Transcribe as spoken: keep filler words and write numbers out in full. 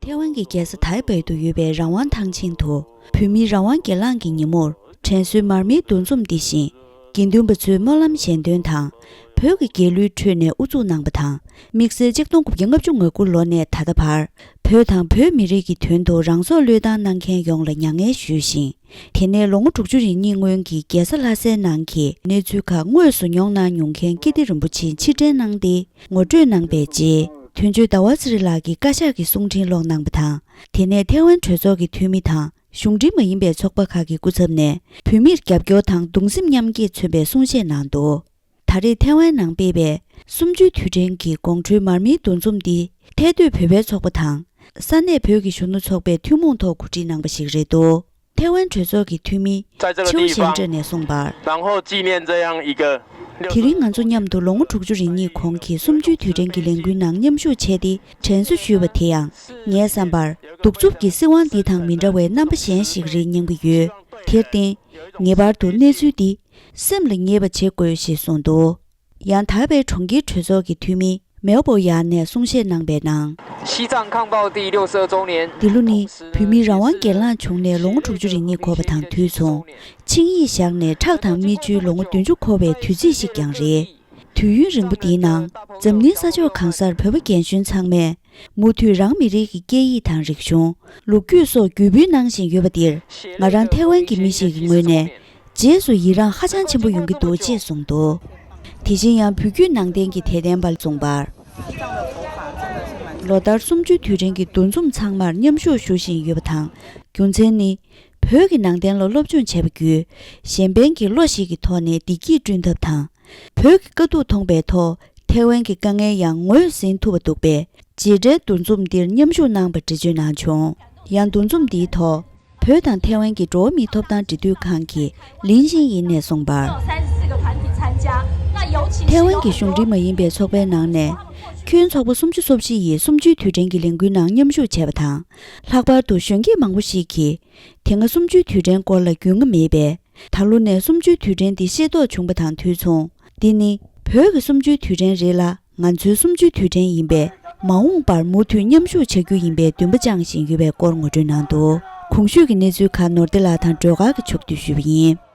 ཐེ་ཝན་གྱི་རྒྱལ་ས་ཐའེ་པེ་དུ་ཡོད་པའི་རང་དབང་ཐང་ཆེན་དུ། བོད་མིའི་རང་དབང་སྒེར་ལངས་ཀྱི་ཉིན་མོར་དྲན་གསོའི་མར་མེའི་འདུ་འཛོམས་འདི་བཞིན། དགེ་འདུན་པ་ཚོའི་སྨོན་ལམ་ཞལ་འདོན་དང་། བོད་ཀྱི་རྒྱལ་གླུའི་ཁྲོད་ནས་དབུ་འཛུགས་གནང་པ་དང་། དམིགས་བསལ་ཆིག་སྟོང་དགུ་བརྒྱ་ལྔ་བཅུ་ང་དགུ་ལོ་ནས་ད་ལྟ་བར། བོད་དང་བོད་མི་རིགས་ཀྱི་དོན་དུ་རང་སྲོག་བློས་བཏང་གནང་མཁན་ཡོངས་ལ་མྱ་ངན་ཞུས་ཤིང་། དེ་ནས་ལོ་ངོ་དྲུག་ཅུ་རེ་གཉིས་སྔོན་གྱི་རྒྱལ་ས་ལྷ་སའི་ནང་གི་གནས་ཚུལ་ཁག་དངོས་སུ་མྱོང་གནང་མྱོང་མཁན་ཀིརྟི་རིན་པོ་ཆེས་ཕྱིར་དྲན་གནང་སྟེ། ངོ་སྤྲོད་གནང་པའི་རྗེས། དོན་གཅོད་ཟླ་བ་ཚེ་རིང་ལགས་ཀྱིས་བཀའ་ཤག་གི་གསུང་འཕྲིན་ཀློག་གནང་པ་དང་། དེ་ནས་ཐེ་ཝན་གྲོས་ཚོགས་ཀྱི་འཐུས་མི་དང་། གཞུང་འབྲེལ་མ་ཡིན་པའི་ཚོགས་པ་ཁག་གི་སྐུ་ཚབ་ནས། བོད་མིར་རྒྱབ་སྐྱོར་དང་གདུང་སེམས་མཉམ་སྐྱེད་མཚོན་པའི་གསུང་བཤད་གནང་འདུག་ད་རེས་ཐེ་ཝན་ནང་སྤེལ་བའི་གསུམ་བཅུའི་དུས་དྲན་གྱི་དགོང་དྲོའི་མར་མེའི་འདུ་འཛོམས་འདི། ཐད་སྡོད་བོད་པའི་ཚོགས་པ་དང་། ས་གནས་བོད་ཀྱི་གཞོན་ནུ་ཚོགས་པས་ཐུན་མོང་ཐོག་གོ་སྒྲིག་གནང་པ་ཞིག་རེད་འདུག་ཐེ་ཝན་གྲོས་ཚོགས་ཀྱི་འཐུས་མི། ཆེའུ་ཞན་ཀྲེ་ནས་གསུངས་པར། 然后纪念这样一个 དེ་རིང་ང་ཚོ་མཉམ་དུ་ལོ་ངོ་དྲུག་ཅུ་རེ་གཉིས་གོང་གི་གསུམ་བཅུའི་དུས་དྲན་གྱི་ལས་འགུལ་ནང་མཉམ་ཞུགས་བྱས་ཏེ་དྲན་གསོ་ཞུས་པ་དེ་ཡང་། ངའི་བསམ་པར། གདུག་རྩུབ་ཀྱི་སྲིད་དབང་འདི་དང་མི་འདྲ་བའི་རྣམ་པ་གཞན་ཞིག་རེད་སྙམ་གྱི་ཡོད། དེར་བརྟེན། ངེས་པར་དུ་གནས་ཚུལ་འདི། སེམས་ལ་ངེས་པ་བྱེད་དགོས་ཞེས་གསུངས་འདུག་ཡང་དར་བའི་གྲོང་ཁྱེར་གྲོས་ཚོགས་ཀྱི་འཐུས་མི་མེའོ་པོ་ཡ་ནས་གསུང་བཤད་གནང་པའི་ནང་། 西藏抗暴第六十二周年 འདི་ལོ་ནི་བོད་མིའི་རང་དབང་སྒེར་ལངས་བྱུང་ནས་ལོ་ངོ་དྲུག་ཅུ་རེ་གཉིས་འཁོར་བ་དང་དུས་མཚུངས། ཆིངས་ཡིག་བཞག་ནས་ཁྲག་དང་མིག་ཆུའི་ལོ་ངོ་བདུན་ཅུ་འཁོར་བའི་དུས་ཚིགས་ཤིག་ཀྱང་རེད། དུས་ཡུན་རིང་པོ་འདིའི་ནང་། འཛམ་གླིང་ས་ཕྱོགས་གང་སར་བོད་པ་རྒན་གཞོན་ཚང་མས། མུ་མཐུད་རང་མི་རིགས་ཀྱི་སྐད་ཡིག་དང་རིག་གཞུང་། ལོ་རྒྱུས་སོགས་བརྒྱུད་འབུལ་གནང་བཞིན་ཡོད་པ་འདིར། ང་རང་ཐེ་ཝན་གྱི་མི་ཞིག་གི་ངོས་ནས། རྗེས་སུ་ཡི་རངས་ཧ་ཅང་ཆེན་པོ་ཡོང་གི་འདུག་ཅེས་གསུངས་འདུག་དེ་བཞིན་ཡང་བོད་བརྒྱུད་ནང་བསྟན་གྱི་དད་ལྡན་པ་གསུངས་པར། ལོ་ལྟར་གསུམ་བཅུའི་དུས་དྲན་གྱི་འདུ་འཛོམས་ཚང་མར་མཉམ་ཞུགས་ཞུ་བཞིན་ཡོད་པ་དང་། རྒྱུ་མཚན་ནི། བོད་ཀྱི་ནང་བསྟན་ལ་སློབ་སྦྱོང་བྱས་པ་བརྒྱུད། གཞན་ཕན་གྱི་བློ་ཞིག་གི་ཐོག་ནས་བདེ་སྐྱིད་བསྐྲུན་ཐབས་དང་། བོད་ཀྱི་དཀའ་སྡུག་མཐོང་པའི་ཐོག་ཐེ་ཝན་གྱི་དཀའ་ངལ་ཡང་ངོས་ཟིན་ཐུབ་པ་འདུག་པས། རྗེས་དྲན་འདུ་འཛོམས་འདིར་མཉམ་ཞུགས་གནང་པར་འགྲེལ་བརྗོད་གནང་བྱུང་། ཡང་འདུ་འཛོམས་འདིའི་ཐོག་བོད་དང་ཐེ་ཝན་གྱི་འགྲོ་བ་མིའི་ཐོབ་ཐང་འབྲེལ་མཐུད་ཁང་གི་ལིན་ཞིང་ཡིན་ནས་གསུངས་པར། ཐེ་ཝན་གྱི་གཞུང་འབྲེལ་མ་ཡིན་པའི་ཚོགས་པའི་ནང་ནས། ཁྱོན་ཚོགས་པ་སུམ་ཅུ་སོ་བཞི་ཡིས་གསུམ་བཅུའི་དུས་དྲན་གྱི་ལས་འགུལ་ནང་མཉམ་ཞུགས་བྱས་པ་དང་། ལྷག་པར་དུ་གཞོན་སྐྱེས་མང་པོ་ཞིག་གིས། དེ་སྔ་གསུམ་བཅུའི་དུས་དྲན་སྐོར་ལ་རྒྱུས་མངའ་མེད་པས། ད་ལོ་ནས་གསུམ་བཅུའི་དུས་དྲན་འདི་ཤེས་རྟོགས་བྱུང་པ་དང་དུས་མཚུངས། འདི་ནི་བོད་ཀྱི་གསུམ་བཅུའི་དུས་དྲན་རེད་ལ། ང་ཚོའི་གསུམ་བཅུའི་དུས་དྲན་ཡིན་པས། མ་འོངས་པར་མུ་མཐུད་མཉམ་ཞུགས་བྱ་རྒྱུ་ཡིན་པའི་འདུན་པ་བཅངས་བཞིན་ཡོད་པའི་སྐོར་ངོ་སྤྲོད་གནང་འདུག་གོང་ཞུས་ཀྱི་གནས་ཚུལ་ཁག་ནོར་བདེ་ལགས་དང་སྒྲོལ་དཀར་གྱིས་ཕྱོགས་བསྡུས་ཞུས་པ་ཡིན།